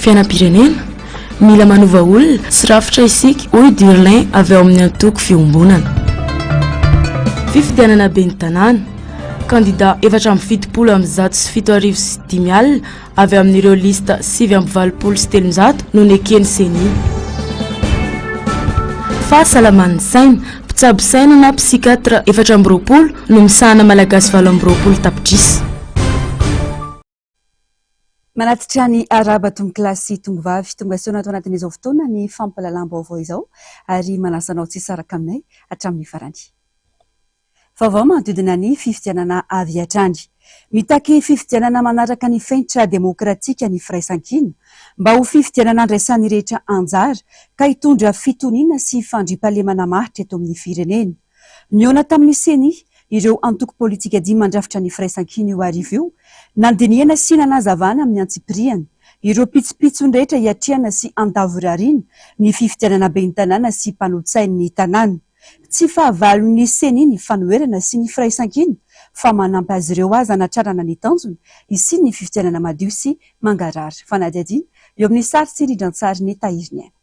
Fiainam-pirenena, Mila manova olona sy rafitra isika, hoy Durlin avy ao amin'ny antoko Fiombonana. Fifidianana ben'ny tanàna, Kandida 174 175 avy amin'ireo lista 389 no neken'ny CENI. Fahasalaman'ny saina, Mpitsabo saina na psychiatre 24 no misahana Malagasy 28 tapitrisa. Manatitra ny arahaba tompokolahy sy tompovavy tonga soa ato anatin'izao fotoana ny fampahalalam-baovao izao ary manasa anao tsy hisaraka aminay hatramin'ny farany. Vaovao manodidina ny fifidianana avy hatrany. Mitaky fifidianana manaraka ny fenitra demokratika ny firaisankina mba ho fifidianana andraisan'ny rehetra anjara ka hitondra fitoniana sy fandriampahalemana maharitra eto amin'ny firenena. Nihaona tamin'ny CENI ireo antoko politika dimy mandrafitra ny firaisankina io hariva io, nandinihana sy nanazavana amin'ny antsipiriany ireo pitsopitsony rehetra hiatrehana sy handavorariana ny fifidianana ben'ny tanàna sy mpanolotsain'ny tanàna. Tsy fahavalon'ny CENI ny fanoherana sy ny firaisankina fa manampy azy ireo aza hanatrarana ny tanjona hisian'ny fifidianana madio sy mangarahara. Fanadihadiana eo amin'ny sary sy rindran-tsarin'i Tahiriniaina.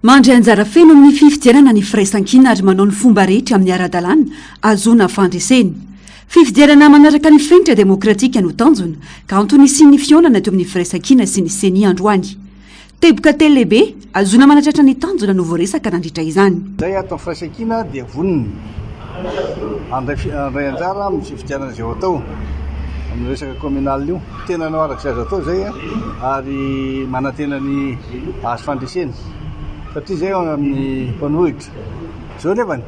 Mandray anjara feno amin'ny fifidianana ny firaisankina ary manao ny fomba rehetra amin'ny ara-dalàna ahazoana fandresena. Fifidianana manaraka ny fenitra demokratika no tanjona ka antony hisian'ny fihaonana teo amin'ny firaisankina sy ny Ceni androany. Teboka telo lehibe ahazoana manatratra ny tanjona no voaresaka nandritra izany. Izay ato amin'ny firaisankina dia vonona handray anjara amin'ny fifidianana izay ho atao amin'ny resaka communal io. Tena hanao araka izay azo atao izay ary manantena ny hahazo fandresena satria izay ao amin'ny mpanohitra. Izao nefany,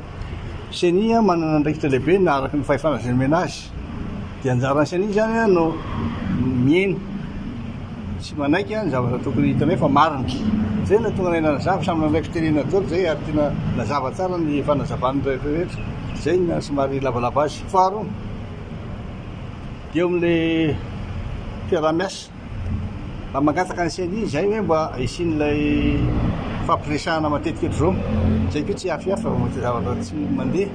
Ceni manana andraikitra lehibe na araka ny fahefana izay nomena azy. Dia anjaran'ny Ceni izany no mihaino sy manaiky ny zavatra tokony hitanay fa marina. Izay no nahatonga anay nanazava, samy nandray fitenenana daholo izay ary tena nazava tsara ny fanazavan'ny rehetra. Izay no somary lavalava azy. Faharoa, Dia eo amin'ilay fiaraha-miasa, mba mangataka ny CENI izay hoe mba hisian'ilay fampiresahana matetika ohatr'izao. Izay koa tsy hafiafy fa mety zavatra tsy mandeha.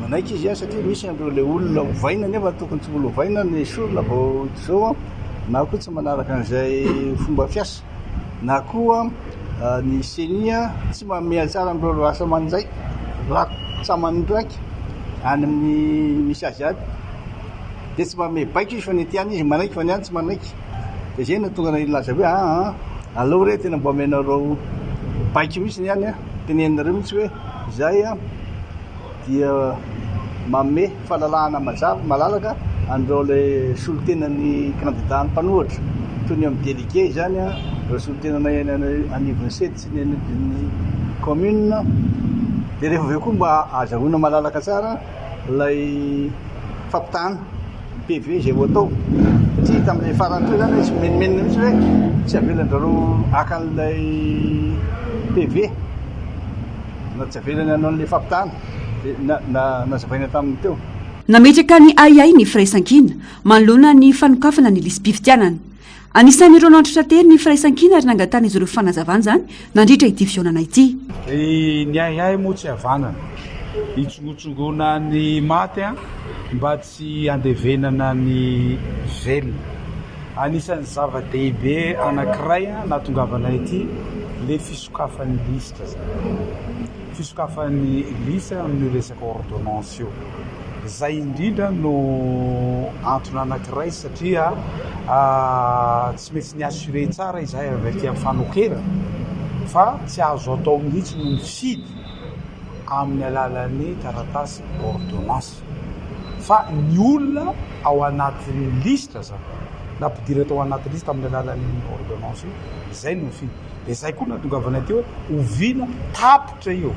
Manaiky izy satria misy an'ireo ilay olona ovaina nefa tokony tsy mbola ovaina ny esorina vao ohatr'izao na koa tsy manaraka an'izay fomba fiasa. Na koa ny Ceni tsy manome antsara an'ireo rasa-manjay, ratsa-mandraika any amin'ny misy azy any. Dia tsy manome baiko izy fa ny aty ihany izy manaiky fa ny any tsy manaiky. Dia izay no nahatonga anay nilaza hoe aa aleo re tena mba omenareo baiko mihitsy ny any, teneninareo mihitsy hoe izay dia manome fahalalahana mazava, malalaka an'ireo ilay solontenan'ny kandida mpanohitra, toy ny amin'ny délégué izany, ireo solontenanay any anivon'ny CEDH sy ny anivon'ny commune, dia rehefa avy eo koa mba azahoana malalaka tsara ilay fampitahana PV izay ho atao, satria tamin'ilay farany teo izany tsy mimenomenona mihitsy hoe tsy avelan-dRareo haka an'ilay PV. Na tsy avelany hanao an'ilay fampitahana dia nazavaina taminy teo. Nametraka ny ahiahy ny Firaisankina manoloana ny fanokafana ny lisi-pifidianana. Anisan'ireo nantritratery ny Firaisankina ary nangatahan'izy ireo fanazavana izany nandritra ity fihaonana ity. Ny ahiahy moa tsy havanana. Hitsongotsongona ny maty mba tsy handevenana ny velona. Anisan'ny zava-dehibe anankiray nahatongavana ity ilay fisokafan'ny lisitra izany. Fisokafan'ny lisitra amin'io resaka ordonnance io. Izay indrindra no antony anankiray satria tsy maintsy ni-assurer tsara izahay avy aty amin'ny fanokerana fa tsy azo atao mihitsy ny mifidy amin'ny alalan'ny taratasy ordonnance. Fa ny olona ao anatin'ny lisitra zany, nampidirina tao anaty lisitra amin'ny alalan'iny ordonnance io, izay no mifidy. Dia izay koa no nahatongavana aty hoe oviana tapitra io.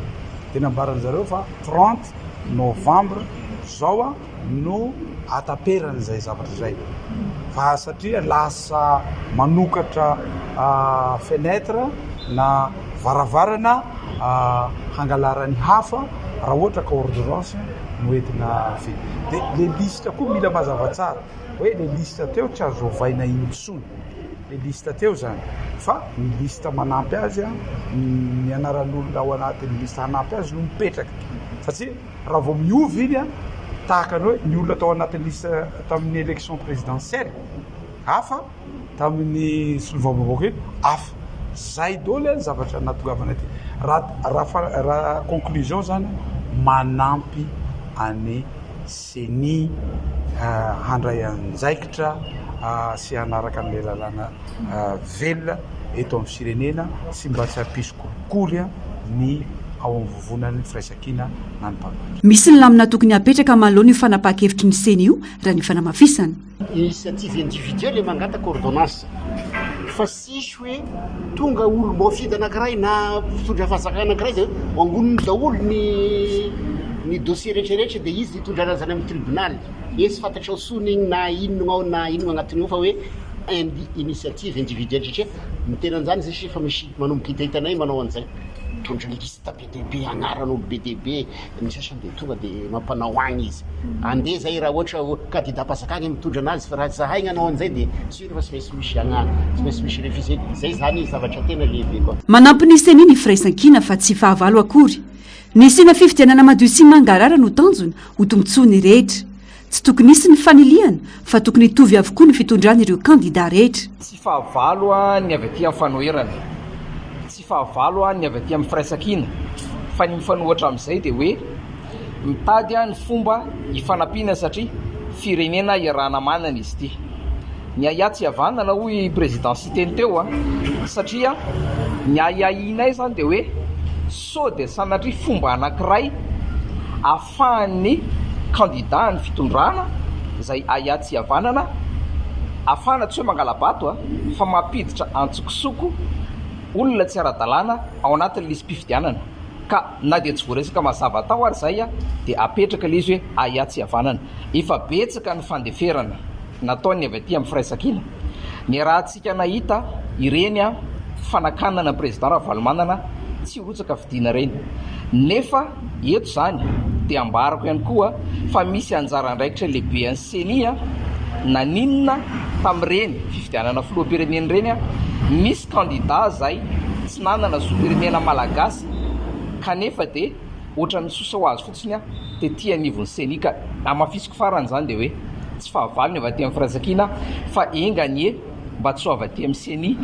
Dia nambaran'ny zareo fa 30 novembre zao no hataperan'izay zavatra izay. Fa satria lasa manokatra fenêtre na varavarana hangalaran'ny hafa raha ohatra ka ordonnance no entina feno. Dia le liste koa mila mazava tsara hoe le liste teo tsy azo ovaina intsony, le liste teo zany fa ny liste manampy azy, ny anaran'olona ao anatin'ny liste hanampy azy no mipetraka satria raha vao miova iny tahaka ny hoe ny olona tao anatin'ny liste tamin'ny élection présidentielle. Hafa tamin'ny solombavambahoaka iny, hafa. Zay daholo ny zavatra nahatongavana aty. Raha raha raha conclusion zany, manampy an'i Ceni handray andraikitra sy hanaraka an'ilay lalàna velona eto amin'ny firenena sy mba tsy hampisy kolikoly ny ao amin'ny vovonan'ny firaisankina na ny mpanohitra. Misy ny lamina tokony hapetraka manoloana io fanapahan-kevitry ny Ceni io, raha ny fanamafisana. Initiative individuelle le mangataka ordonnance fa tsisy hoe tonga olom-boafidy anankiray na mpitondra fanjakana anankiray dia hoe angoniny daholo ny ny dossier rehetra rehetra dia izy hitondra azy any amin'ny tribonaly. Etsy fantatrao tsony igny na inona ao na inona agnatiny ao fa hoe indi- initiative individuelle satria ny tenan'izany zay efa misy manomboka hitahitanay manao an'izay. Mitondra liste be dia be agnaran'olo be dia be. Ny sasany dia tonga dia mampanao agny izy. Andeha zay raha ohatra candidat-mpanjakana mitondra anazy fa raha zahay gnanao an'izay dia sûr fa tsy maintsy misy agna, tsy maintsy misy refusé. Zay zany zavatra tena lehibe koa. Manampy ny Ceni ny firaisankina fa tsy fahavalo akory. Ny hisiana fifidianana madio sy mangarahara no tanjona, ho tombontsoan'ny rehetra. Tsy tokony hisy ny fanilihana fa tokony hitovy avokoa ny fitondrana ireo kandida rehetra. Tsy fahavalo ny avy aty amin'ny fanoherana. Tsy fahavalo ny avy aty amin'ny firaisankina fa ny mifanohitra amin'izay dia hoe mitady ny fomba hifanampiana satria firenena iarahana manana izy ity. Ny ahiahy tsy havanana hoy Président Siteny teo satria ny ahiahianay izany dia hoe sao dia sanatria fomba anankiray ahafahan'ny kandida ny fitondrana izay ahiahy tsy havanana ahafahana tsy hoe mangala-bato fa mampiditra antsokosoko olona tsy ara-dalàna ao anatin'ny lisi-pifidianana ka na dia tsy voaresaka mazava tao ary izay dia apetraka ilay izy hoe ahiahy tsy havanana. Efa betsaka ny fandeferana nataon'ny avy aty amin'ny firaisankina. Niarahantsika nahita ireny fanakanana ny Président Ravalomanana tsy hirotsaka fidiana ireny. Nefa eto izany dia ambarako ihany koa fa misy anjara andraikitra lehibe an'ny Ceni naninona tamin'ireny fifidianana filoham-pirenena ireny nisy kandida izay tsy nanana zom-pirenena malagasy kanefa dia ohatran'ny nisosa ho azy fotsiny tety anivon'ny Ceni ka hamafisiko farany izany dia hoe tsy fahavalo ny avy aty amin'ny firaisankina fa enga anie mba tsy ho avy aty amin'ny Ceni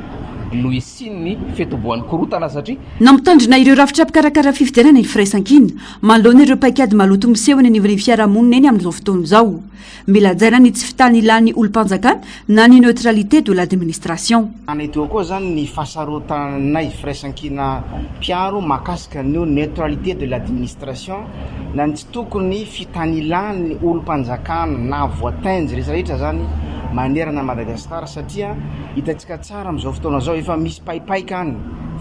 no hisian'ny fitomboan'ny korontana satria Nampitandrina ireo rafitra mpikarakara fifidianana ny Firaisankina, manoloana ireo paikady maloto miseho eny anivon'ny fiarahamonina eny amin'izao fotoana izao. Mila hajaina ny tsy fitanilan'ny olom-panjakana na ny neutralité de l'administration. Any etoa koa zany ny fahasarotanay Firaisankina mpiaro mahakasika an'io neutralité de l'administration na ny tsy tokony fitanilan'ny olom-panjakana na voatenjy rehetra rehetra zany manerana an'i Madagasikara satria hitantsika tsara amin'izao fotoana izao efa misy paipaika any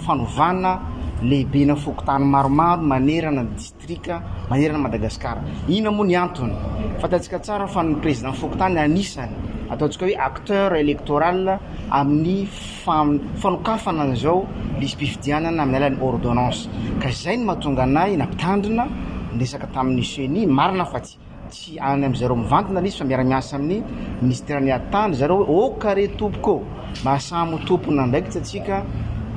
fanovana lehibena fokontany maromaro manerana ny distrika manerana an'i Madagasikara. Inona moa ny antony? Fantatsika tsara fa ny président fokontany anisany ataontsika hoe acteur électoral amin'ny fanokafana an'izao lisi-pifidianana amin'ny alalan'ny ordonnance. Ka izay no mahatonga anay nampitandrina niresaka tamin'ny ceni, marina fa tsy tsy any amin'ny zareo mivantana ilay izy fa miara-miasa amin'ny minisiteran'ny ady tany zareo hoe ok re tompoko ô, mba samy ho tompon'andraikitra antsika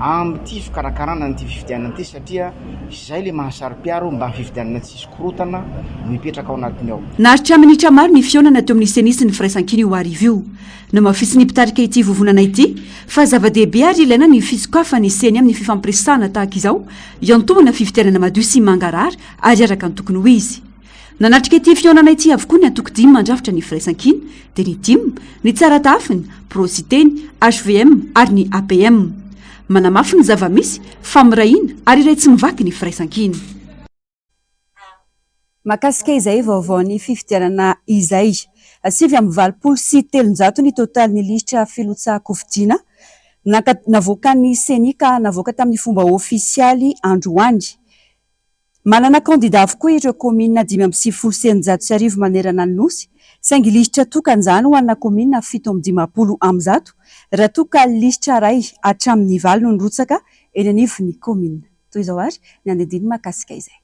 amin'ity fikarakarana an'ity fifidianana ity satria izay ilay mahasaro-piaro mba fifidianana tsisy korontana no hipetraka ao anatiny ao. Naharitra minitra maro ny fihaonana teo amin'ny Ceni sy ny Firaisankina io hariva io. Nomafisin'ny mpitarika ity vovonana ity fa zava-dehibe ary ilaina ny fisokafan'ny Ceni amin'ny fifampiresahana tahaka izao hiantohana fifidianana madio sy mangarahara ary araka ny tokony ho izy. Nanatrika ity fihaonana ity avokoa ny antoko dimy mandrafitra ny Firaisankina, dia ny tim, ny Tsaratahafina, Pro-Siteny, hvm ary ny APM. Manamafy ny zava-misy fa miray hina ary iray tsy mivaky ny Firaisankina. Mahakasika izay vaovaon'ny fifidianana izay, 389 ny totalin'ny lisitra firotsahan-kofidina navoakan'ny Ceni ka navoaka tamin'ny fomba ofisialy androany. Manana kandida avokoa ireo kaominina 1695 manerana ny Nosy, saingy lisitra tokana izany ho ana kaominina 157 raha toa ka lisitra iray hatramin'ny valo no nirotsaka eny anivon'ny kaominina. Toy izao ary ny andinindininy mahakasika izay.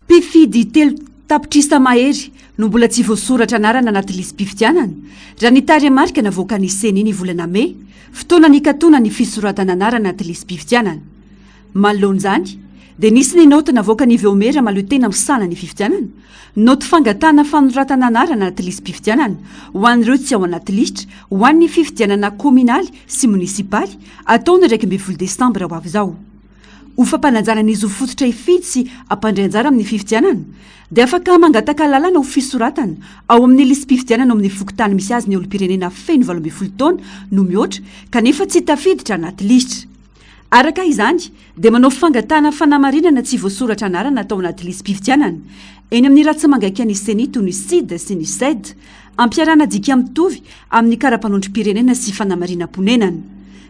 Mpifidy telo tapitrisa mahery no mbola tsy voasoratra anarana anaty lisi-pifidianana, raha ny tarehimarika navoakan'ny Ceni ny volana mey, fotoana nikatona ny fisoratana anarana anaty lisi-pifidianana. Manoloana izany, dia nisy ny naoty navoakan'ny Vaomiera mahaleo tena misahana ny fifidianana, naoty fangatahana fanoratana anarana anaty lisi-pifidianana ho an'ireo tsy ao anaty lisitra ho an'ny fifidianana kaominaly sy monisipaly atao ny 11 desambra ho avy izao. Ho fampanajana ny zo fototra hifidy sy hampandray anjara amin'ny fifidianana dia afaka mangataka alalana ho fisoratana ao amin'ny lisi-pifidianana ao amin'ny fokontany misy azy ny olom-pirenena feno 18 taona no mihoatra kanefa tsy tafiditra anaty lisitra. Araka izany dia manao fangatahana fanamarinana tsy voasoratra anarana tao anaty lisi-pifidianana eny amin'ny ratsa-mangaikan'ny Ceni toy ny Cid sy ny Ced, ampiarahana dika mitovy amin'ny kara-panondrom-pirenena sy fanamarinam-ponenana.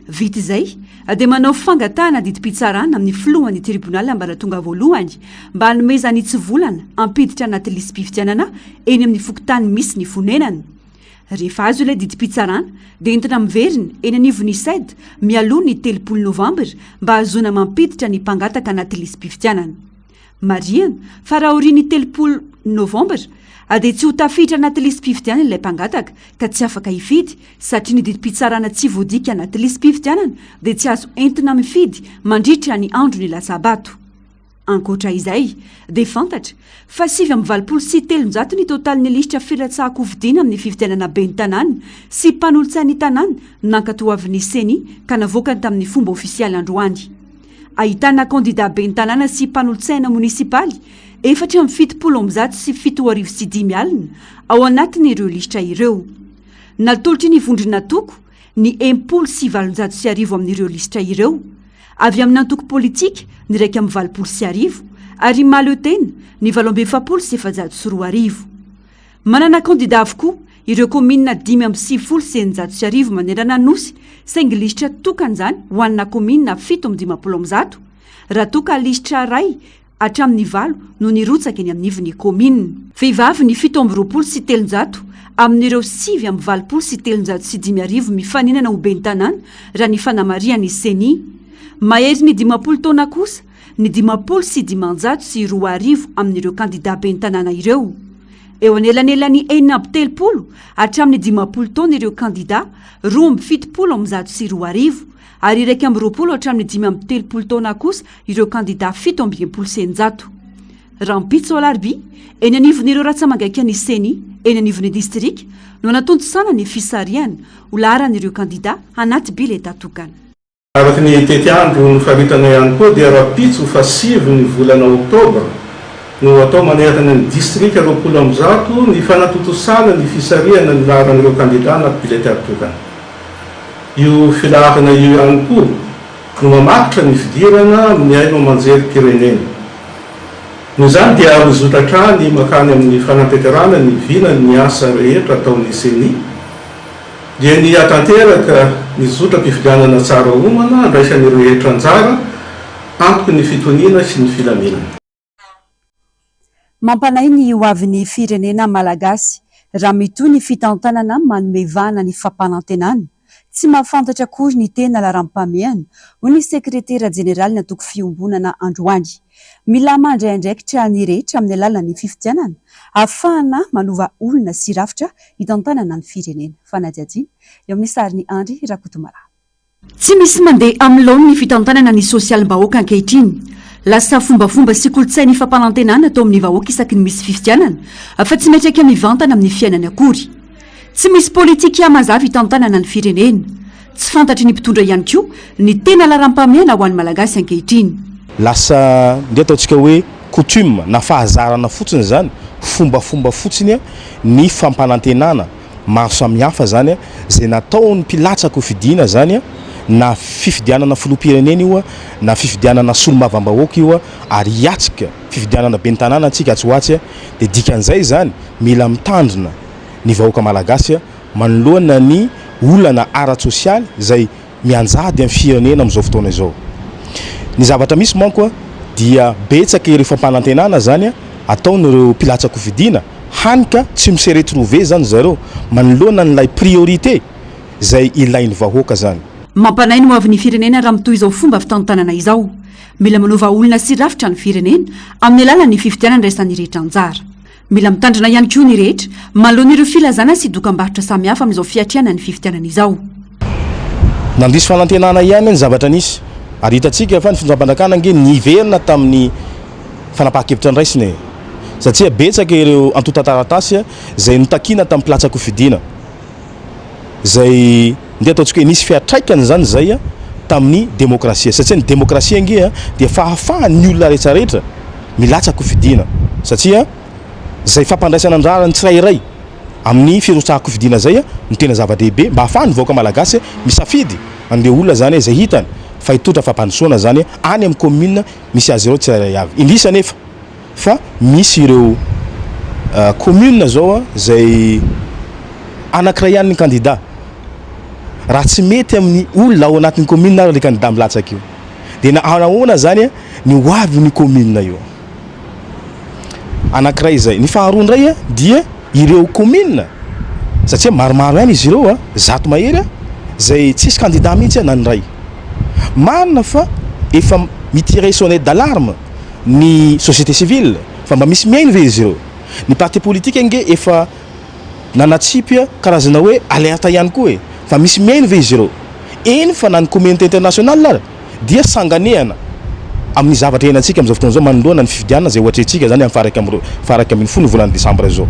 Vita izay dia manao fangatahana didim-pitsarana amin'ny filohan'ny tribonaly ambaratonga voalohany mba hanomezany hitsivolana hampiditra anaty lisi-pifidianana eny amin'ny fokontany misy ny fonenana. Rehefa azo ilay didim-pitsarana dia entina miverina eny anivon'ny Ced mialoha ny 30 novambra mba hahazoana mampiditra ny mpangataka anaty lisi-pifidianana. Marihana fa raha aorian'ny 30 novambra dia tsy ho tafiditra anaty lisi-pifidianana ilay mpangataka ka tsy afaka hifidy satria ny didim-pitsarana tsy voadika anaty lisi-pifidianana dia tsy azo entina mifidy mandritra ny andro nilatsaha-bato. Ankoatra izay dia fantatra fa 389 ny totalin'ny lisitra filatsahan-kofidina amin'ny fifidianana ben'ny tanàna sy mpanolotsain'ny tanàna nankatoavin'ny Ceni ka navoakany tamin'ny fomba ofisialy androany. Ahitana kandidà ben'ny tanàna sy mpanolotsaina monisipaly 774 705 ao anatin'ireo lisitra ireo. Natolotry ny vondron'antoko ny 1860 amin'ireo lisitra ireo, avy amin'ny antoko politika ny 1081 ary mahaleo tena ny 248. Manana kandidà avokoa ireo kaominina 1695 manerana ny Nosy, saingy lisitra tokana izany ho an'na kaominina 157, raha toa ka lisitra iray hatramin'ny valo no nirotsaka eny amin'ivon'ny kaominina. Vehivavy ny 327 amin'ireo 389 mifaninana ho ben'ny tanàna, raha ny fanamarihan'ny Ceni. Mahery ny 50 taona kosa ny 250 amin'ireo kandidà ben'ny tanàna ireo. Eo anelanelan'ny 36 hatramin'ny 50 taona ireo kandidà 272 ary 21 hatramin'ny 35 taona kosa ireo kandidà 667. Rahampitso alarobia, eny anivon'ireo ratsa-mangaikan'ny Ceni eny anivon'ny distrika no hanatontosana ny fisarihana ho laharan'ireo kandidà anaty bileta tokana. Araka ny tetiandro nofaritana ihany koa dia rahampitso faha-sivy ny volana oktobra no hatao manerana ny distrika 120 ny fanatontosana ny fisarihana ny laharan'ireo kandidà anaty biletà tokana. Io filaharana io ihany koa no mamaritra ny fidirana amin'ny haino aman-jerim-pirenena. Noho izany dia mizotra hatrany mankany amin'ny fanatanterahana ny vinany ny asa rehetra ataon'ny Ceni. Dia ny hatanteraka ny zotram-pifidianana tsara omana andraisan'ny rehetra anjara, antoky ny fitoniana sy ny filaminana. Mampanahy ny ho avin'ny firenena malagasy raha mitohy ny fitantanana manome vahana ny fampanantenana. Tsy mahafantatra akory ny tena laharam-pahamehana, hoy ny sekretera jeneralin'ny antoko Fiombonana androany. Mila mandray andraikitra ny rehetra amin'ny alalan'ny fifidianana ahafahana manova olona sy rafitra hitantanana ny firenena. Fanadihadiana eo amin'ny sarin'i Andry Rakotomalala. Tsy misy mandeha amin'ny laoniny ny fitantanana ny sosialim-bahoaka ankehitriny. Lasa fombafomba sy kolontsain'ny fampanantenana atao amin'ny vahoaka isaky ny misy fifidianana fa tsy miantraika mivantana amin'ny fiainany akory. Tsy misy politika mazava hitantanana ny firenena. Tsy fantatry ny mpitondra ihany koa ny tena laharam-pahamehana ho an'ny Malagasy ankehitriny. Lasa ndeha ataontsika hoe coutume na fahazarana fotsiny izany, fombafomba fotsiny ny fampanantenana maro samihafa izany izay nataon'ny mpilatsaka ho fidiana izany na fifidianana filoham-pirenena io na fifidianana solombavambahoaka io ary hiatrika fifidianana ben'ny tanàna antsika atsy ho atsy dia dikan'izay izany mila mitandrina ny vahoaka malagasy manoloana ny olana ara-tsosialy izay mianjady amin'ny firenena amin'izao fotoana izao. Ny zavatra misy manko dia betsaka ireo fampanantenana izany ataon'ireo mpilatsa-kofidina hany ka tsy mi-se retrouver izany zareo manoloana an'ilay priorité izay ilain'ny vahoaka izany. Mampanahy ny hoavin'ny firenena raha mitohy izao fomba fitantanana izao. Mila manova olona sy rafitra ny firenena amin'ny alalan'ny fifidianana iraisan'ny rehetra anjara. Mila mitandrina ihany koa ny rehetra manoloana ireo filazana sy dokambarotra samihafa amin'izao fiatrehana ny fifidianana izao. Nandiso fanantenana ihany ny zavatra nisy. Ary hitantsika fa ny fitondram-panjakana ange niverina tamin'ny fanapahan-kevitra noraisiny e! Satria betsaka ireo antontan-taratasy izay notakiana tamin'ny mpilatsa-kofidina izay ndeha ataontsika hoe nisy fiantraikany izany izay tamin'ny demokrasia. Satria ny demokrasia ange dia fahafahan'ny olona rehetrarehetra milatsa-kofidina satria izay fampandraisana anjara ny tsirairay amin'ny firotsahan-kofidina izay no tena zava-dehibe mba hahafahan'ny vahoaka malagasy misafidy an'ireo olona izany izay hitany fa hitondra fampandrosoana izany any amin'ny commune misy azy ireo tsirairay avy. Indrisy anefa fa misy ireo commune izao izay anankiray ihany ny kandida. Raha tsy mety amin'ny olona ao anatin'ny commune ary ilay kandida milatsaka io dia na ahoana izany ny ho avin'io commune io. Anankiray izay. Ny faharoa indray dia ireo commune satria maromaro ihany izy ireo, 100 mahery izay tsisy kandida mihitsy na ny iray. Marina fa efa mi-tirer sonnette d'alarme ny société civile fa mba misy mihaino ve izy ireo? Ny parti politique ange efa nanatsipy karazana hoe alerte ihany koa e! Fa misy mihaino ve izy ireo? Eny fa na ny communauté internationale ara dia sanganehana amin'ny zavatra iainantsika amin'izao fotoana izao manoloana ny fifidianana izay ho atrehintsika izany amin'ny faha 11 ny volana desambra izao.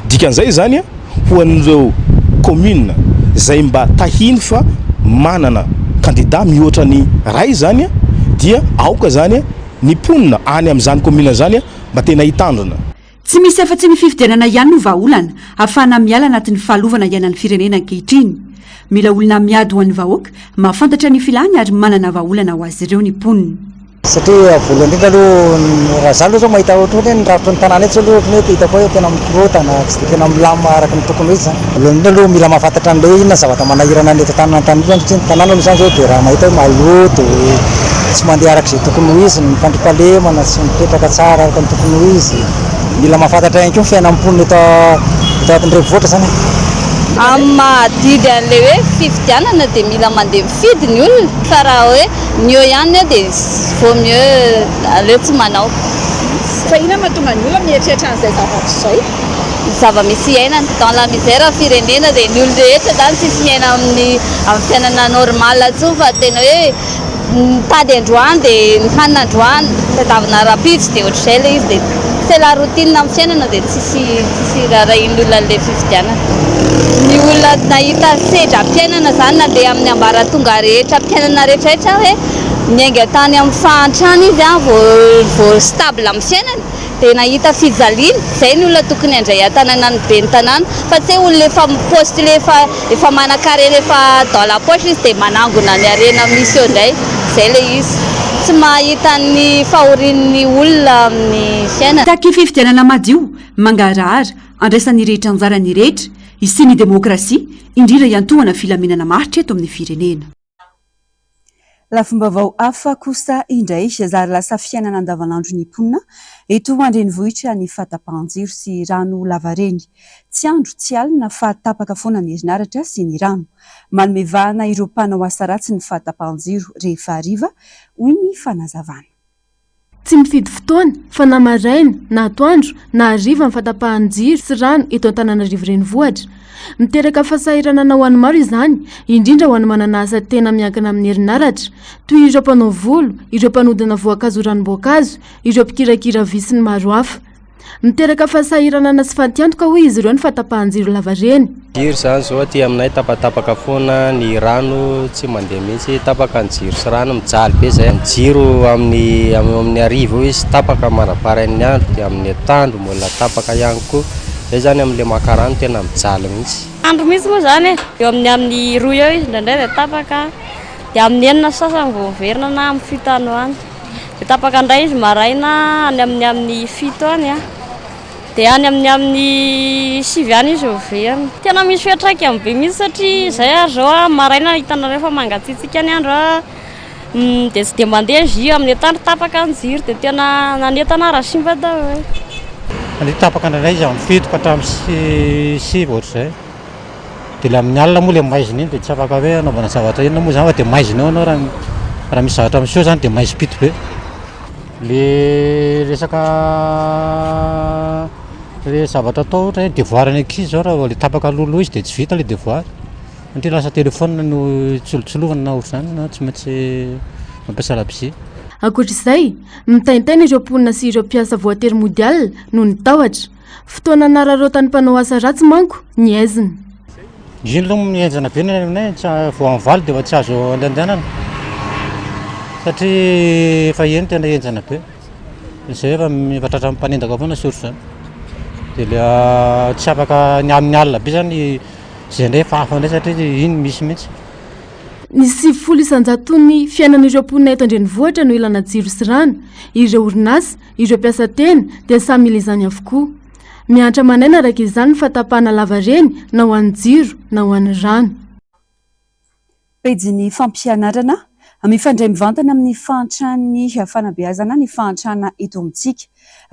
Dikan'izay izany ho an'ireo commune izay mba tahiny fa manana kandida mihoatra ny iray izany dia aoka izany ny mponina any amin'izany commune izany mba tena hitandrina. Tsy misy afa-tsy ny fifidianana ihany no vahaolana ahafahana miala anatin'ny fahalovana iainan'ny firenena ankehitriny. Mila olona miady ho an'ny vahoaka, mahafantatra ny filany ary manana vahaolana ho azy ireo ny mponina. Satria voalohany indrindra aloha, raha za aloha zao mahita ohatry ny hoe ny rafitry ny tanàna eto zao aloha ohatry ny hoe hitako hoe tena mikorontana, tsy dia tena milamina araka ny tokony ho izy zany. Voalohany indrindra aloha mila mahafantatra an'ilay hoe inona ny zavatra manahirana ny eto an-tanàna Antananarivo zany satria ny tanàna aloha zany zao dia raha mahita hoe maloto, tsy mandeha araka izay tokony ho izy ny fandriampahalemana, tsy mipetraka tsara araka ny tokony ho izy. Mila mahafantatra ihany koa ny fiainan'ny mponina eto eto anatin'ny renivohitra zany e. Amin'ny maha adidy an'ilay hoe fifidianana dia mila mandeha mifidy ny olona fa raha hoe ny eo ihany eo dia vaut mieux aleo tsy manao. Fa inona no mahatonga ny olona mieritreritra an'izay zavatra izay? Ny zava-misy iainana, dans la misère ny firenena dia ny olon-drehetra izany tsisy miaina amin'ny amin'ny fiainana normal intsony fa tena hoe mitady androany dia ny hanina androany tadiavina rahampitso dia ohatr'izay ilay izy dia c'est la routine amin'ny fiainana dia tsisy tsisy raharahian'ny olona an'ilay fifidianana. Ny olona nahita sedram-piainana izany nandeha amin'ny ambaratonga rehetra am-piainana rehetra rehetra hoe niainga tany amin'ny fahantrana izy vao vao stable amin'ny fiainany dia nahita fijaliana, izay ny olona tokony handray an-tanana ny ben'ny tanàna fa tsy hoe olona efa mi-postuler efa efa manan-karena efa dans la poche izy dia manangona ny harena misy eo indray, izay ilay izy. Tsy mahita ny fahorian'ny olona amin'ny fiainana. Mitaky fifidianana madio, mangarahara, andraisan'ny rehetra anjara ny rehetra, hisian'ny demokrasia, indrindra hiantohana filaminana maharitra eto amin'ny firenena. Lafim-baovao hafa kosa indray, zary lasa fiainana andavanandro ny mponina eto an-drenivohitra ny fahatapahan-jiro sy rano lavareny. Tsy andro tsy alina fa tapaka foana ny herinaratra sy ny rano. Manome vahana ireo mpanao asa ratsy ny fahatapahan-jiro rehefa hariva, hoy ny fanazavana. Tsy mifidy fotoana fa na maraina, na atoandro, na hariva ny fahatapahan'ny jiro sy rano eto Antananarivo Renivohitra. Miteraka fahasahiranana ho an'ny maro izany, indrindra ho an'ny manana asa tena miankina amin'ny herinaratra, toy ireo mpanao volo, ireo mpanodina voankazo ranom-boankazo, ireo mpikirakira vy sy ny maro hafa. Miteraka fahasahiranana sy fatiantoka hoy izy ireo ny fahatapahan-jiro lavareny. Jiro izany izao aty aminay tapatapaka foana, ny rano tsy mandeha mihitsy, tapaka ny jiro sy rano, mijaly be izay. Ny jiro amin'ny eo amin'ny hariva eo izy tapaka mandra-parain'ny andro dia amin'ny atoandro mbola tapaka ihany koa, izay izany amin'ilay maka rano tena mijaly mihitsy. Andro mihitsy moa izany e, eo amin'ny amin'ny roa eo izy indraindray dia tapaka, dia amin'ny enina sy sasany vao miverina na amin'ny fito any ho any. Dia tapaka indray izy maraina any amin'ny amin'ny fito any an. Dia any amin'ny amin'ny sivy any izy vao miverina. Tena misy fiantraikany be mihitsy satria izay ary izao an, maraina hitanareo fa mangatsiatsiaka ny andro an, dia tsy dia mandeha ny jus, amin'ny atoandro tapaka ny jiro dia tena na ny entana ary simba daholo. Mandeha tapaka indraindray izy amin'ny fito ka hatramin'ny sivy ohatr'izay. Dia ilay amin'ny alina moa ilay maizina iny dia tsy afaka hoe anaovana zavatra inona moa izany fa dia maizina eo ianao raha raha misy zavatra miseho izany dia maizim-pito be. Le resaka le zavatra atao ohatra hoe devoir ny ankizy izao raha vao le tapaka alohaloha izy dia tsy vita ilay devoir satria lasa téléphone no tsilotsilovana na ohatr'izany na tsy maintsy. Mampiasa labozia. Ankoatra izay, mitaintaina ireo mponina sy ireo mpiasa voatery mody alina noho ny tahotra. Fotoana anararaotan'ny mpanao asa ratsy manko ny aizina. Iny aloha mihenjana be ny any aminay, tsy vao amin'ny valo dia efa tsy azo andehandehanana satria efa eny tena henjana be. Izay efa efa tratran'ny mpanendaka foana sy ohatr'izany. Dia ilay tsy afaka ny amin'ny alina be izany izay indray efa hafa indray satria iny misy mihitsy. Ny 90 isan-jaton'ny fiainan'ireo mponina eto an-drenivohitra no ilana jiro sy rano. Ireo orinasa, ireo mpiasa tena dia samy mila izany avokoa. Miantra aman'aina araka izany ny fahatapahana lavareny na ho an'ny jiro na ho an'ny rano. Pejin'ny fampianarana, Mifandray mivantana amin'ny fahantran'ny fanabeazana ny fahantrana eto amintsika.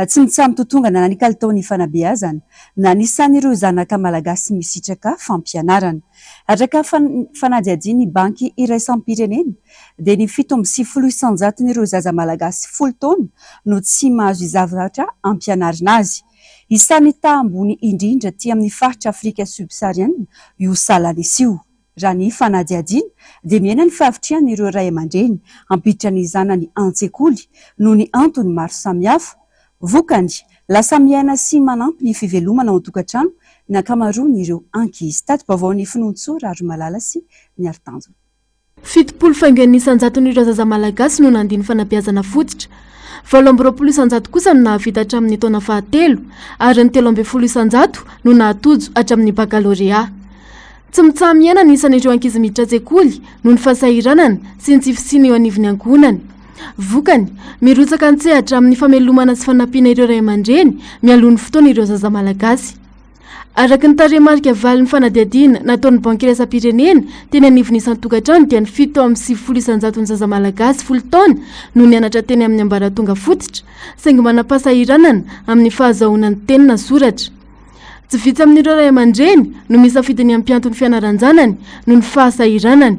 Tsy mitsaha-mitotongana na ny kalitaon'ny fanabeazana na ny isan'ireo zanaka malagasy misitraka fampianarana. Araka fanadihadian'ny Banky iraisam-pirenena dia ny 97 isan-jaton'ireo zaza malagasy folo taona no tsy mahazo zavatra ampianarina azy. Isan'ny taha ambony indrindra aty amin'ny faritra Afrika subsahariana io salanisa io. Raha ny fanadihadiana dia mihena ny fahavitrihan'ireo ray aman-dreny hampiditra ny zanany an-tsekoly noho ny antony maro samihafa. Vokany, lasa miaina sy manampy ny fivelomana ao an-tokantrano ny ankamaroan'ireo ankizy. Tati-baovaon'ny Finoantsoa Raharomalala sy Miaritanjona. 70 faingo enina isan-jaton'ireo zaza malagasy no nandia ny fanabeazana fototra. 28% kosa no nahavita hatramin'ny taona fahatelo ary ny 13% no nahatojo hatramin'ny bakalorea. Tsy mitsaha-mihena ny isan'ireo ankizy miditra an-tsekoly noho ny fahasahiranana sy ny tsy fisiana eo anivon'ny ankohonany. Vokany, mirotsaka an-tsehatra amin'ny famelomana sy fanampiana ireo ray aman-dreny mialoha ny fotoana ireo zaza malagasy. Araka ny tarehimarika valin'ny fanadihadiana nataon'ny Banky iraisam-pirenena teny anivon'ny isan-tokantrano dia ny 97 isan-jaton'ny zaza malagasy folo taona no nianatra teny amin'ny ambaratonga fototra, saingy manam-pahasahiranana amin'ny fahazahoana ny teny na soratra. Tsy vitsy amin'ireo ray aman-dreny no misafidy ny hampianto ny fianaran-janany noho ny fahasahiranany.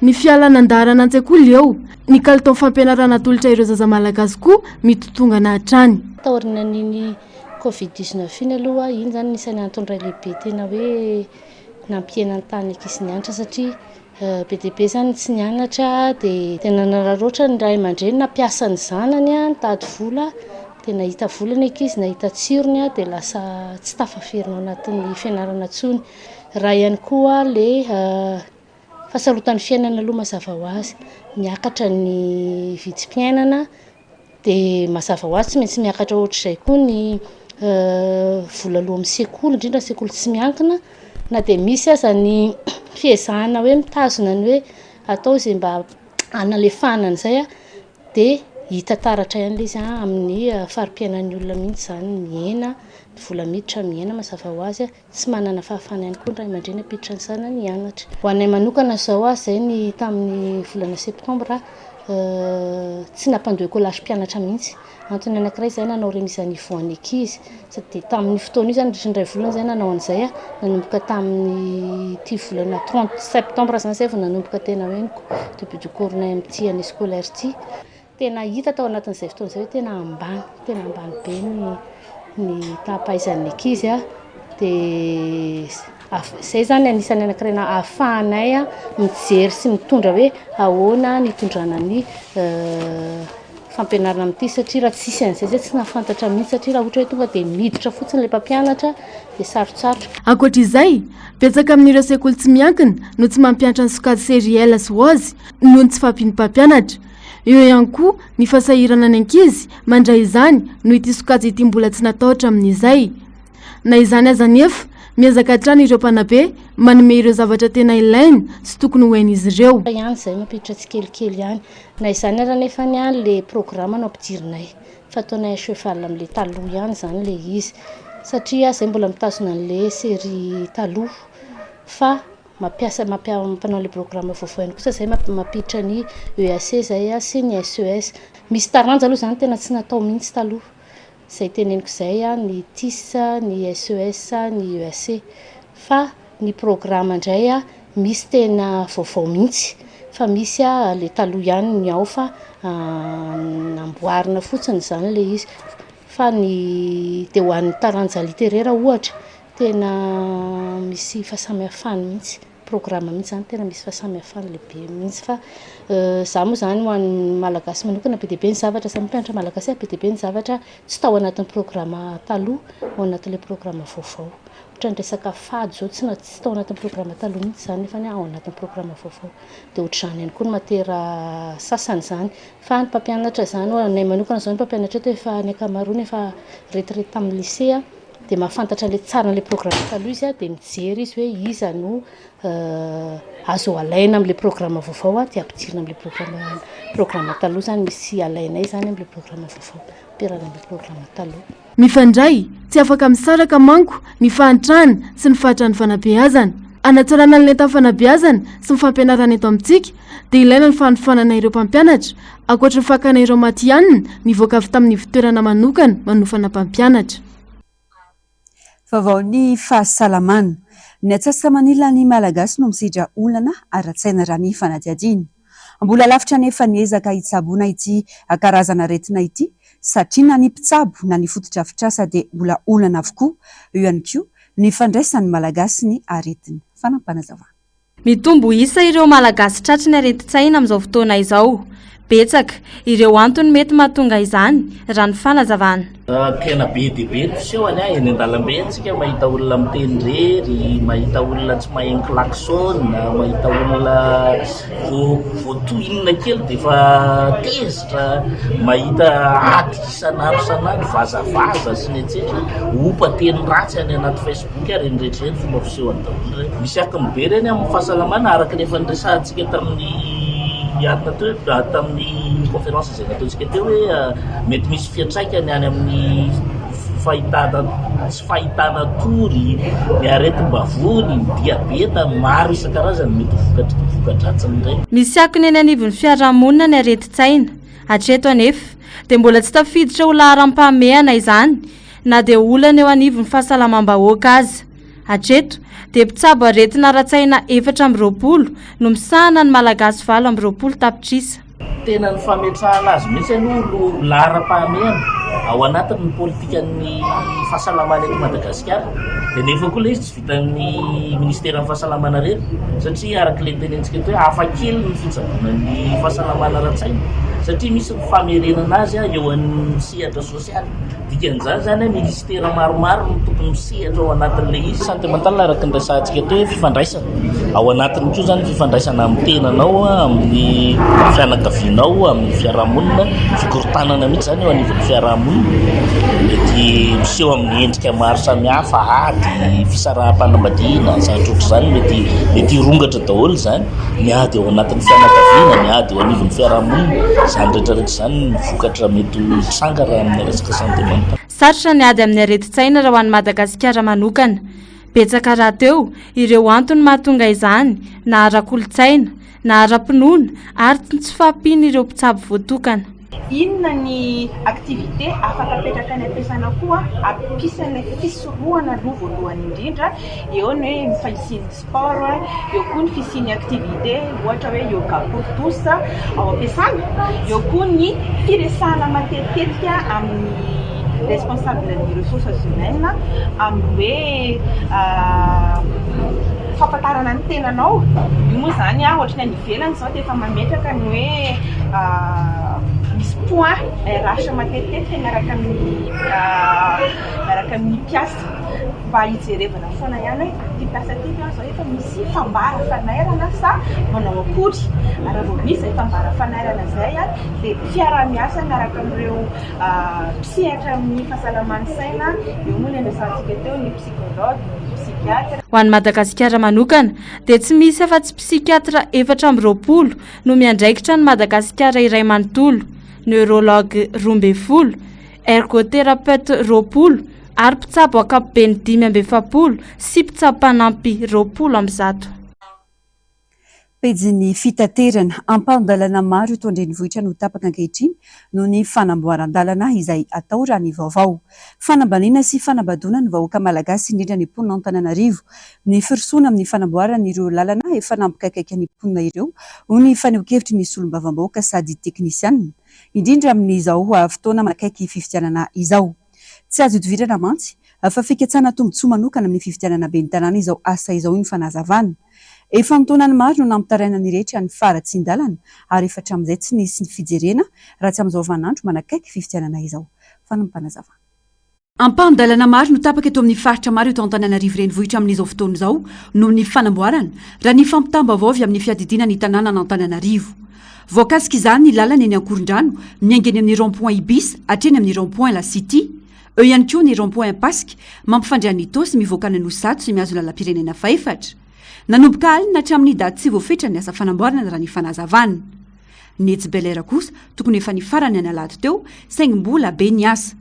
Ny fialana an-daharana an-tsekoly eo, ny kalitaon'ny fampianarana atolotra ireo zaza malagasy koa mitotongana hatrany. Taorian'iny Covid 19 iny aloha, iny izany anisan'ny antony iray lehibe tena hoe nampihena ny tahan'ny ankizy nianatra satria Be dia be izany ny tsy nianatra dia tena nanararaotra ny ray aman-dreny nampiasa ny zanany nitady vola dia nahita vola ny ankizy, nahita tsirony dia lasa tsy tafaverina ao anatin'ny fianarana intsony. Iray ihany koa ilay fahasarotan'ny fiainana aloha mazava ho azy, miakatra ny vidim-piainana Dia mazava ho azy tsy maintsy miakatra ohatr'izay koa ny vola aloa amin'ny sekoly, indrindra ny sekoly tsy miankina, na dia misy aza ny fiezahana hoe mitazona ny hoe atao izay mba hanalefahana an'izay an, dia hita taratra ihany ilay izy an amin'ny fari-piainan'ny olona mihitsy izany, mihena ny vola miditra, mihena mazava ho azy. Tsy manana fahafahana ihany koa ny ray aman-dreny hampiditra ny zanany hianatra. Ho anay manokana izao, izay ny tamin'ny volana septambra, tsy nampandoa écolage mpianatra mihitsy. Antony anankiray izay nanao remise à niveau an'ny ankizy. Sady dia tamin'io fotoana io izany, nandritra ny iray volana izay nanao an'izay, nanomboka tamin'ity volana trente septembre izany izay vao nanomboka tena hoe ny début du cours nay amin'ity année scolaire ity. Tena hita tao anatin'izay fotoana izay hoe tena ambany, tena ambany be ny ny taham-pahaizan'ny ankizy a, dia izay izany anisan'ny anankiray ahafahanay mijery sy mitondra hoe ahoana ny hitondrana ny fampianarana amin'ity satria raha tsisy an'izay izay tsy nahafantatra mihitsy satria raha ohatra hoe tonga dia miditra fotsiny ilay mpampianatra dia sarotsarotra. Ankoatra izay, betsaka amin'ireo sekoly tsy miankina no tsy mampiantra ny sokajy série L sy Oz noho ny tsy fahampian'ny mpampianatra. Eo ihany koa ny fahasahiranan'ny ankizy mandray izany noho ity sokajy ity mbola tsy natao hatramin'izay. Na izany aza anefa, miezaka hatrany ireo mpanabe manome ireo zavatra tena ilaina sy tokony ho hain'izy ireo. Ihany izay mampiditra tsikelikely ihany. Na izany ary anefa ny an le programa no ampidirinay fa ataonay à cheval amin'le taloha ihany izany le izy satria zay mbola mitazona an'le série taloha fa Mampiasa mampanao ilay programme vaovao ihany kosa izay mampiditra ny EAC izay sy ny SES. Misy taranja aloha izany tena tsy natao mihitsy taloha. Izay teneniko izay ny TIS, ny SES, ny EAC. Fa ny programme indray misy tena vaovao mihitsy fa misy ilay taloha ihany ny ao fa namboarina fotsiny izany ilay izy. Fa ny dia ho an'ny taranja littéraire ohatra Tena misy fahasamihafany mihitsy. programme mihitsy izany tena misy fahasamihafana lehibe mihitsy fa za moa izany ho an'ny malagasy manokana be dia be ny zavatra, za moa mpianatra malagasy be dia be ny zavatra tsy tao anatin'ny programme taloha ao anatin'ilay programme vaovao. Ohatran'ny resaka fady izao tsy tsy tao anatin'ny programme taloha mihitsy izany nefa ao anatin'ny programme vaovao. Dia ohatr'izany ihany koa ny matière sasany izany. Fa ny mpampianatra izany, ho anay manokana izao ny mpampianatra eto efa ny ankamaroany efa retraite tamin'ny lycée dia mahafantatra an'ilay tsara an'ilay programme taloha izy dia mijery izy hoe iza no azo alaina amin'ilay programme vaovao dia ampidirina amin'ilay programme programme taloha izany misy alainay izany amin'ilay programme vaovao ampiarahana amin'ilay programme taloha. Mifandray, tsy afaka misaraka manko ny fahantrana sy ny fahatran'ny fanabeazana. Hanatsarana ny lentan'ny fanabeazana sy ny fampianarana eto amintsika dia ilaina ny fanofanana ireo mpampianatra, ankoatry ny fakana ireo matihanina nivoaka avy tamin'ny ivontoerana manokana manofana mpampianatra. Vaovaon'ny fahasalamana. Ny atsasa-manilan'ny Malagasy no misedra olana ara-tsaina raha ny fanadihadiana. Mbola lavitra anefa ny ezaka hitsaboana ity karazana aretina ity satria na ny mpitsabo na ny fotodrafitrasa dia mbola olana avokoa. Eo ihany koa ny fandraisan'ny Malagasy ny aretina. Fanampinazavana. Mitombo isa ireo Malagasy tratry ny aretin-tsaina amin'izao fotoana izao. Betsaka ireo antony mety mahatonga izany, raha ny fanazavana. Tena be dia be ny fisehony a, eny an-dalambe eny tsika mahita olona miteny irery, mahita olona tsy mahay mi-klaxon, mahita olona vao vao tohinina kely dia efa tezitra, mahita ady isan'andro isan'andro, vazavaza sy ny etsetra, ompa teny ratsy any anaty facebook ary ireny rehetra ireny fomba fisehony daholo ireny. Misy akony be ireny amin'ny fahasalamana araka ny efa niresahantsika tamin'ny alina teo hoe tamin'ny conférence izay nataontsika teo hoe mety misy fiantraikany any amin'ny fahitana tsy fahitana tory, ny aretim-bavony, ny diabeta, maro isan-karazany mety ho vokatry voka-dratsin'ireny. Misy akony eny anivon'ny fiarahamonina ny aretin-tsaina. Hatreto anefa dia mbola tsy tafiditra ho laharam-pahamehana izany na dia olana eo anivon'ny fahasalamam-bahoaka aza. Hatreto dia mpitsabo aretina ara-tsaina 24 no misahana ny Malagasy 28 tapitrisa. Tena ny fametrahana azy mihitsy aloha no laharam-pahamehana ao anatin'ny politikan'ny fahasalamana eto Madagasikara. Dia nefa koa ilay izy tsy vitan'ny ministeran'ny fahasalamana irery satria araka ilay notenenintsika teo hoe hafa kely ny fitsaboana ny fahasalamana ara-tsaina satria misy ny famerenana azy eo amin'ny sehatra sosialy. Dikan'izany izany hoe minisitera maromaro no tokony misehatra ao anatin'ilay izy. Santé mentale araka ny resahantsika teo hoe fifandraisana. Ao anatiny koa izany fifandraisana amin'ny tenanao, amin'ny fianakavianao, amin'ny fiarahamonina. Fikorontanana mihitsy izany eo anivon'ny fiarahamonina. Mety miseho amin'ny endrika maro samihafa, ady, fisaraham-panambadiana, zavatra ohatr'izany mety mety hirongatra daholo izany. Ny ady ao anatin'ny fianakaviana, ny ady eo anivon'ny fiarahamonina, izany rehetrarehetra izany no vokatra mety ho tranga raha amin'ny resaka santé mentale. Sarotra ny ady amin'ny aretin-tsaina raha ho an'i Madagasikara manokana. Betsaka rahateo ireo antony mahatonga izany na ara-kolontsaina, na ara-pinoana ary ny tsy fahampian'ireo mpitsabo voatokana. Inona ny activité afaka apetraka any am-piasana koa hampisy an'ilay fisorohana aloha voalohany indrindra, eo ny hoe ny fisian'ny sport, eo koa ny fisian'ny activité ohatra hoe yoga pour tous ao am-piasana, eo koa ny firesahana matetitetika amin'ny responsable ny ressources humaines amin'ny hoe fahafantarana ny tenanao, io moa izany ohatry ny any ivelany izao dia efa mametraka ny hoe misy point RH matetitetika miaraka amin'ny miaraka amin'ny mpiasa mba hijerevana foana ihany hoe ity mpiasa ity ve izao efa misy fambara fanairana sa manao akory, ary raha vao misy izay fambara fanairana izay dia fiaraha-miasa miaraka amin'ireo mpisehatra amin'ny fahasalaman'ny saina, eo moa ilay niresahantsika teo ny psychologue, ny psychiatre. Ho an'i Madagasikara manokana dia tsy misy afa-tsy psychiatre 24 no miandraikitra an'i Madagasikara iray manontolo, neurologue 12, ergothérapeute 20 ary mpitsabo ankapobeny 45 sy mpitsabo mpanampy 120. Pejin'ny fitaterana, ampahan-dalana maro eto an-drenivohitra no tapaka ankehitriny noho ny fanamboaran-dalana izay atao raha ny vaovao. Fanambaniana sy fanabadoana ny vahoaka malagasy indrindra ny mponin'Antananarivo ny firosoana amin'ny fanamboarana ireo lalana efa nampikaikaika ny mponina ireo, hoy ny fanehoan-kevitry ny solombavambahoaka sady teknisianina, indrindra amin'izao fotoana manakaiky fifidianana izao. Tsy azo ihodivirana mantsy fa fikatsahana tombontsoa manokana amin'ny fifidianana ben'ny tanàna izao asa izao, hoy ny fanazavana. Efa an-taonany maro no nampitaraina ny rehetra ny faharatsian-dalana ary efa hatramin'izay tsy nisy ny fijerena raha tsy amin'izao vaninandro manakaiky fifidianana izao. Fanampim-panazavana. Ampahan-dalana maro no tapaka eto amin'ny faritra maro eto Antananarivo Renivohitra amin'izao fotoana izao noho ny fanamboarana, raha ny fampitam-baovao avy amin'ny fiadidiana ny tanànan'Antananarivo. Voakasika izany ny lalana eny Ankorondrano, miainga eny amin'ny rond point Ibis hatreny amin'ny rond point La City. Eo ihany koa ny rond point Ampasika, mampifandray an'Itaosy mivoaka an'Anosizato sy mihazo ny lalam-pirenena fahefatra. Nanomboka alina hatramin'ny daty tsy voafetra ny asa fanamboarana raha ny fanazavana. Ny etsy Bel Air kosa tokony efa nifarana ny alahady teo saingy mbola be ny asa.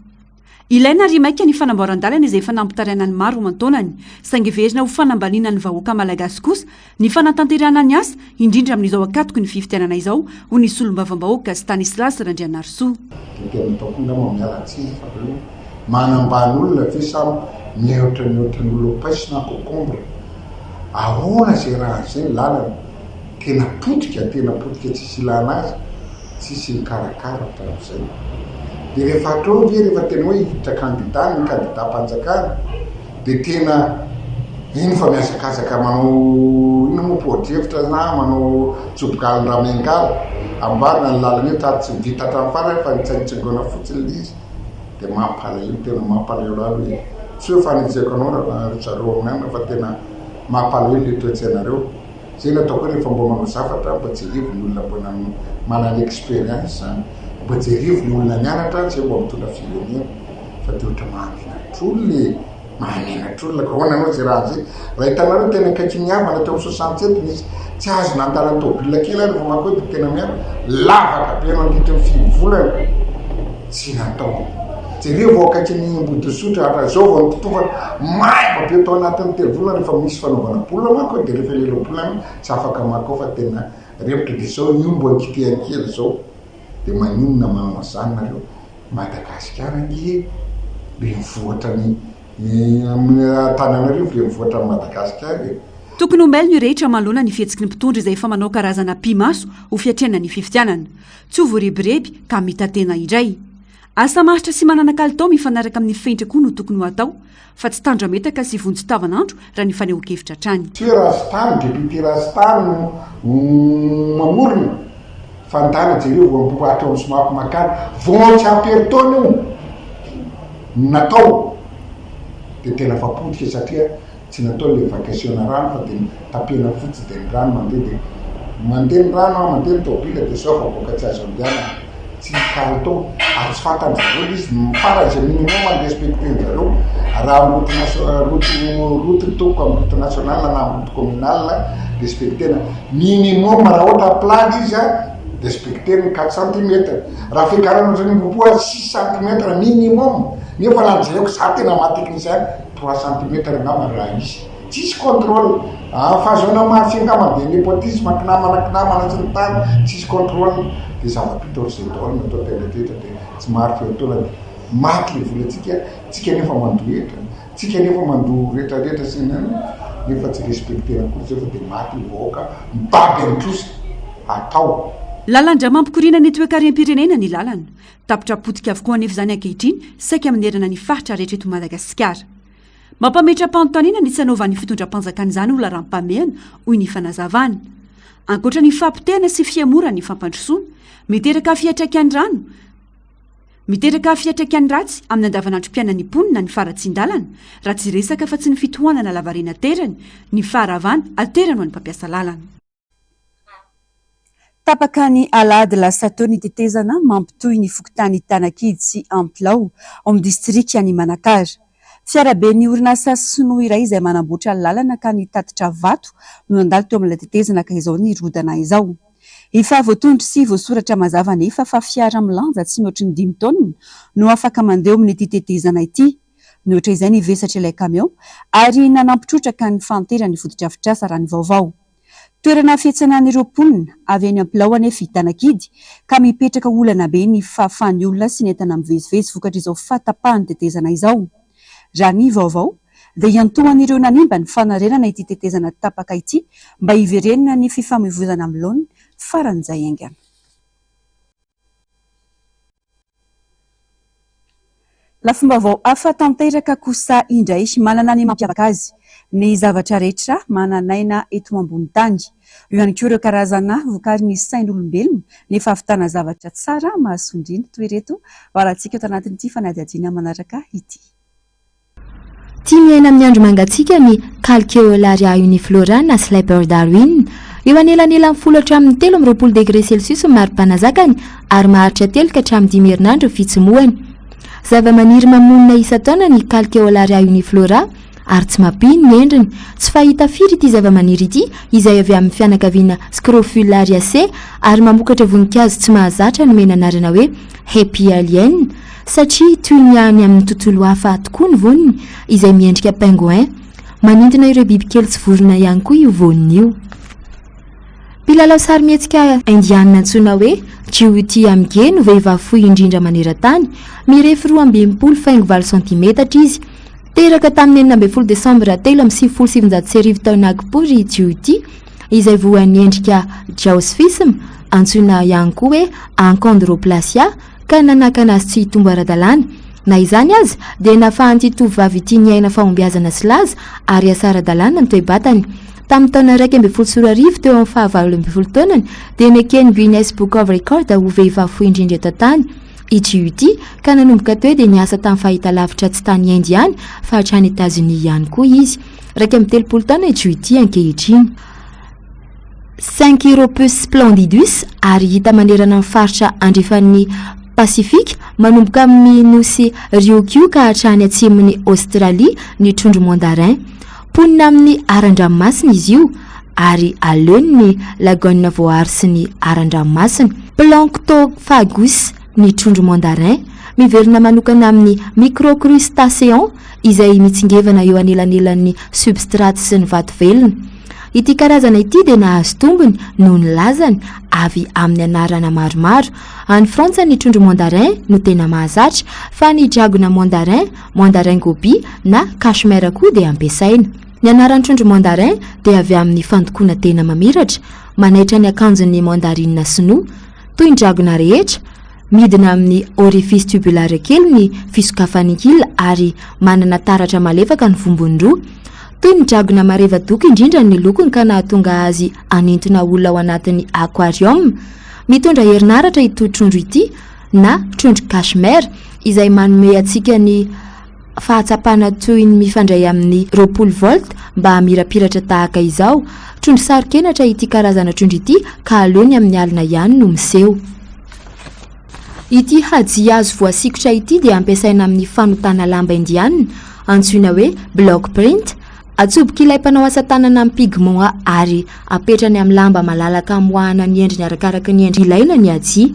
Ilaina ary maika ny fanamboaran-dalana izay efa nampitaraina ny maro aman-taonany saingy heverina ho fanambaniana ny vahoaka malagasy kosa ny fanatanterahana ny asa indrindra amin'izao ankatoky ny fifidianana izao hoy ny solombavambahoaka Stanislas Randrianarisoa. Dia tena ataoko angamba miala tsiny fa reo manambany olona ve sa mihoatra mihoatra ny olona paiso na cocombre? Ahoana izay raha izay ny lalana? Tena potika, tena potika tsisy ilana azy, tsisy nikarakara hatramin'izay. Dia rehefa hatreo ve rehefa tena hoe hiditra kandida ny kandidam-panjakana dia tena iny fa mihazakazaka manao inona moa poa-drevitra na manao tsobogalin-dramiangala, amboarina ny lalana eto ary tsy vita hatramin'ny farany fa nitsaintsingona fotsiny ilay izy. Dia mampalahelo, tena mampalahelo ahy hoe tsy hoe fanenjehako anao ry zareo amin'anona fa tena mampalahelo ilay toe-tsainareo. Zay no ataoko hoe rehefa mba manao zavatra mba jerevo ny olona mbola manana experience, mba jerevo ny olona nianatra zay mba mitondra firenena fa de ohatra mahamenatr'olona e, mahamenatr'olona ka ahoana anao zay raha zay, raha hitanareo tena akaiky ny havana teo amin'ny 67 nisy tsy azo nandalana tôbila kely ary vao manko de tena miala lavaka be nandritra ny firy volana tsy natao. Jereo vao akaiky ny Ambodinsotra ary zao vao nototofana maiva be tao anatin'ny 3 volana rehefa misy fanaovana baolina manko dia rehefa lelao baolina tsy afaka maka ao fa tena repotra dia zao io mbo ankitehany kely zao dia maninona manao an'izany nareo Madagasikara ange renivohitra ny Antananarivo renivohitra ny Madagasikara e. Tokony ho mailo ny rehetra manoloana ny fihetsiky ny mpitondra izay efa manao karazana pi-maso ho fiatrehana ny fifidianana. Tsy ho voarebireby ka mitatena indray. Asa maharitra sy manana kalitao mifanaraka amin'ny fenitra koa no tokony ho atao fa tsy tandrametaka sy vonjy tavanandro raha ny fanehoan-kevitra hatrany. Tsy hoe Rastany, député Rastany no mamorona fa ndana jereo voamboa hatreo amin'ny somapy makany, vao tsy ampy herintaona io no natao dia tena fa potika satria Tsy natao le évacuation-na rano fa de tapena fotsiny de ny rano mandeha de mandeha ny rano an, mandeha ny tôbila de zao fa boaka tsy azo andehanana, tsy kalitao ary tsy fantan-dry zareo le izy, ny farany zay minimum ny respecter-njareo raha am route nation route route ny tompoko am route nationale na am route communale respecter-na minimum raha ohatra plat le izy an respecter-ny quatre centimètre, raha fiakarana ohatran'ny Ambohipo an six centimètre minimum nefa raha ny jereko za tena maha technicien Trois centimètres angamba raha hisy. Tsisy contrôle. Ah, fahazoana marché angamba dia népotisme, kinamana kinamana sy ny tariny, tsisy contrôle. Dia zava-bita ohatr'izay daholo no atao tena rehetra dia tsy maharitra eo taona dia maty le volantsika, tsika nefa mandoa hetra, tsika nefa mandoa retraretra sy ny anona nefa tsy respecter-na akory zay fa dia maty ny vahoaka mibaby ny trosa atao. Lalan-dra mampikoriana ny toekarem-pirenena ny lalana. Tapitra potika avokoa anefa izany ankehitriny saika manerana ny faritra rehetra eto Madagasikara. Mampametra-panontaniana ny tsy hanaovan'ny fitondram-panjakana izany ho laharam-pahamehana, hoy ny fanazavana. Ankoatra ny fahapotehana sy fihemoran'ny fampandrosoana, miteraka fiantraikany rano, miteraka fiantraikany ratsy amin'ny andavanandrom-piainan'ny mponina ny faharatsian-dalana, raha tsy resaka fa tsy ny fitohanana lavareny aterany, ny faharavana aterany ho an'ny mpampiasa lalana. Tapaka ny alahady lasa teo ny tetezana mampitohy ny fokontany Tanakidy sy Ampilao ao amin'ny distrikan'i Manakara. Fiaraben'ny orinasa sinoa iray izay manamboatra lalana ka nitatitra vato no nandalo teo amin'ilay tetezana ka izao nirodana izao. Efa voatondro sy voasoratra mazava anefa fa fiara milanja tsy mihoatry ny dimy taonina no afaka mandeha eo amin'ity tetezana ity. Mihoatra izay ny vesatr'ilay kamiao ary nanampy trotraka ny fahanteran'ny fotodrafitrasa raha ny vaovao. Toerana fihetsenan'ireo mponina avy eny Ampilao anefa i Tanakidy ka mipetraka olana be ny fahafahan'ny olona sy ny entana mivezivezy vokatr'izao fahatapahan'ny tetezana izao. Raha ny vaovao dia iantohan'ireo nanimba ny fanarenana ity tetezana tapaka ity mba hiverenan'ny fifamoivoizana amin'ny laoniny faran'izay haingana. Lafim-baovao hafa tanteraka kosa indray manana ny mampiavaka azy ny zavatra rehetra manan'aina eto ambony tany. Eo ihany koa ireo karazana vokarin'ny sain'olombelona nefa ahavitana zavatra tsara mahasondriana toy ireto valantsika ato anatin'ity fanadihadiana manaraka ity. Tia miaina amin'ny andro mangatsiaka ny Calceolaria uniflora na Slipper Darwin. Eo anelanelan'ny folo hatramin'ny 23 degre celsius ny maripana zakany ary maharitra telo ka hatramin'ny dimy herinandro ny fitsimohany. Zavamaniry mamonina isan-taona ny Calceolaria uniflora ary tsy mampino ny endriny. Tsy fahita firy ity zavamaniry ity izay avy amin'ny fianakaviana Scrophulariaceae ary mamokatra voninkazo tsy mahazatra nomena anarana hoe Happy Alien satria toy ny any amin'ny tontolo hafa tokoa ny voniny izay miendrika pingouin. Manintona ireo bibikely sy vorona ihany koa io voniny io. Mpilalao sarimihetsika indianina antsoina hoe Jyoti Amge no vehivavy fohy indrindra maneran-tany, mirefy 62 faingo valo santimetatra izy. Teraka tamin'ny 16 desambra 1993 tao Nagpur i Jyoti, izay voan'ny endrika dwarfisme, antsoina ihany koa hoe achondroplasia, ka nanakana azy tsy hitombo ara-dalàna. Na izany aza, dia nafahan'ity tovovavy ity niaina fahombiazana sy laza ary asa ara-dalàna ny toe-batany. Tamin'ny taona 2011, teo amin'ny faha-18 taonany, dia neken'ny Guinness Book of Records ho vehivavy fohy indrindra eto an-tany i Jyoti, ka nanomboka teo dia niasa tamin'ny fahitalavitra tsy tany Inde ihany fa hatrany Etazonia ihany koa izy. 31 taona i Jyoti ankehitriny. Synchiropus splendidus ary hita manerana ny faritra andrefan'ny Pasifika, manomboka amin'ny nosy Ryukyu ka hatrany atsimon'i Aostralia ny trondro mandarin. Mponina amin'ny haran-dranomasina izy io ary aleony ny lagones voaaro sy ny haran-dranomasina. Planctophagus ny trondro mandarin, mivelona manokana amin'ny microcrustaceans izay mitsingevana eo anelanelan'ny substrat sy ny vato velona. Ity karazana ity dia nahazo tombony noho ny lazany avy amin'ny anarana maromaro. Any Frantsa ny trondro mandarin no tena mahazatra, fa ny dragona mandarin, mandarin gobi na cachemire koa dia ampiasaina. Ny anaran'ny trondro mandarin dia avy amin'ny fandokoana tena mamiratra, manaitra ny akanjon'ny mandarine sinoa. Toy ny dragona rehetra, Midina amin'ny orifice tubulaire kely ny fisokafan'ny kila ary manana taratra malefaka ny vombony roa. Toy ny dragona mareva-doko indrindra ny lokony ka nahatonga azy hanintona olona ao anatin'ny aquarium. Mitondra herinaratra ito trondro ity na trondro cachemire izay manome antsika ny fahatsapana toy ny mifandray amin'ny 20 volt mba hamirapiratra tahaka izao. Trondro saro-kenatra ity karazana trondro ity ka aleony amin'ny alina ihany no miseho. Ity hajia hazo voasikotra ity dia ampiasaina amin'ny fanotana lamba indianina, antsoina hoe block print. Atsobok'ilay mpanao asa tanana amin'ny pigment ary apetrany amin'ny lamba malalaka amoahana ny endriny arakaraka ny endriny ilaina ny hajia.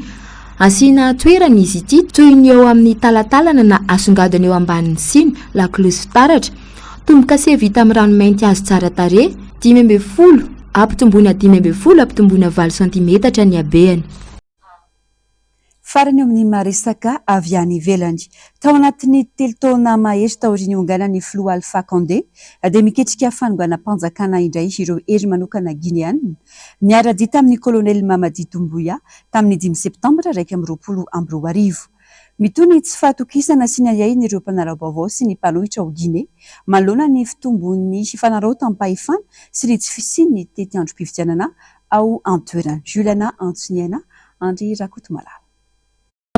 Asiana toerana izy ity, toy ny eo amin'ny talatalana na asongadina eo ambanin'ny siny, lakolosy fitaratra. Tombo-kase vita amin'ny ranomainty hazo tsara tarehy, 15 ampitomboina 15 ampitomboina valo santimetatra ny habehany. Farany eo amin'ny maha-resaka avy any ivelany. Tao anatin'ny telo taona mahery taorian'ny nionganan'ny filoha Alpha Condé dia miketrika fanonganam-panjakana indray ireo hery manokana Gineana niara-dia tamin'ny kolonely Mamadi Doumbouya tamin'ny dimy septambra 2021. Mitohy ny tsy fahatokisana sy ny ahiahin'ireo mpanara-baovao sy ny mpanohitra ao Guinée manoloana ny fitombon'ny fanararaotam-pahefana sy ny tsy fisian'ny tetiandrom-pifidianana ao an-toerana. Juliana Antsoniaina, Andry Rakotomalala.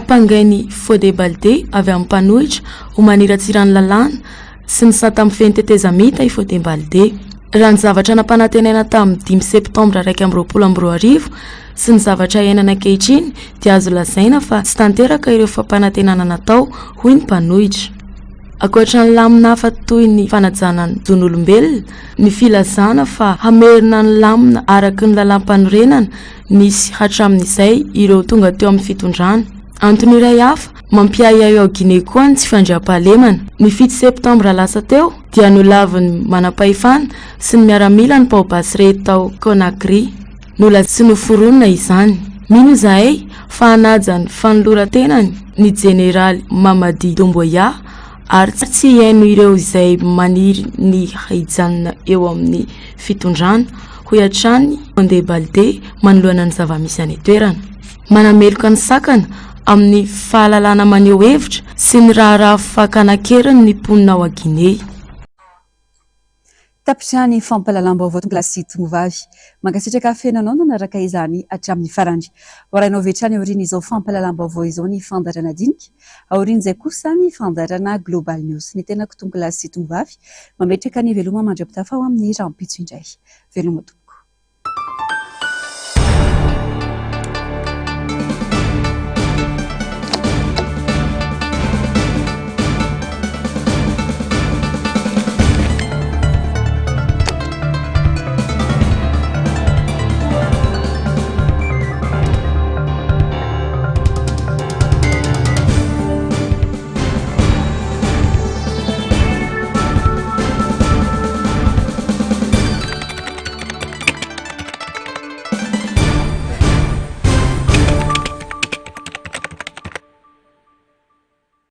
Ampangain'i Fodé Baldé avy amin'ny mpanohitra ho maniratsira ny lalàna sy ny sata mifehy ny tetezamita i Fodé Baldé. Raha ny zavatra nampanantenaina tamin'ny dimy septambra 2021 sy ny zavatra iainana ankehitriny dia azo lazaina fa tsy tanteraka ireo fampanantenana natao, hoy ny mpanohitra. Ankoatra ny lamina hafa toy ny fanajana ny zon'olombelona, ny filazana fa hamerina ny lamina araka ny lalàmpanorenana nisy hatramin'izay ireo tonga teo amin'ny fitondrana. Antony iray hafa mampiahiahy ao Guinée koa ny tsy fandriampahalemana. Ny fito septambra lasa teo dia nolavin'ny manampahefana sy ny miaramila ny pao-basy rehetra tao Conakry. Nolazaina sy noforonina izany. Mino izahay fa hanaja ny fanoloran-tenany ny jeneraly Mamadi Doumbouya ary tsy hihaino ireo izay maniry ny hijanona eo amin'ny fitondrana, hoy hatrany Condé Baldé manoloana ny zava-misy any an-toerana. Manameloka ny sakana. amin'ny fahalalana maneho hevitra sy ny raharaha fakana an-keriny ny mponina ao Ginea. Tapitra ny fampahalalam-baovao tonga sy tongovavy. Mankasitraka feno anao nanaraka izany hatramin'ny farany. Ho arahinao avy hatrany aorian'izao fampahalalam-baovao izao ny fandaharana dinika. Aorian'izay kosa ny fandaharana Global News. Ny tenako tonga sy tongovavy mametraka ny veloma mandra-pitafa ho amin'ny rahampitso indray. Veloma tompoko.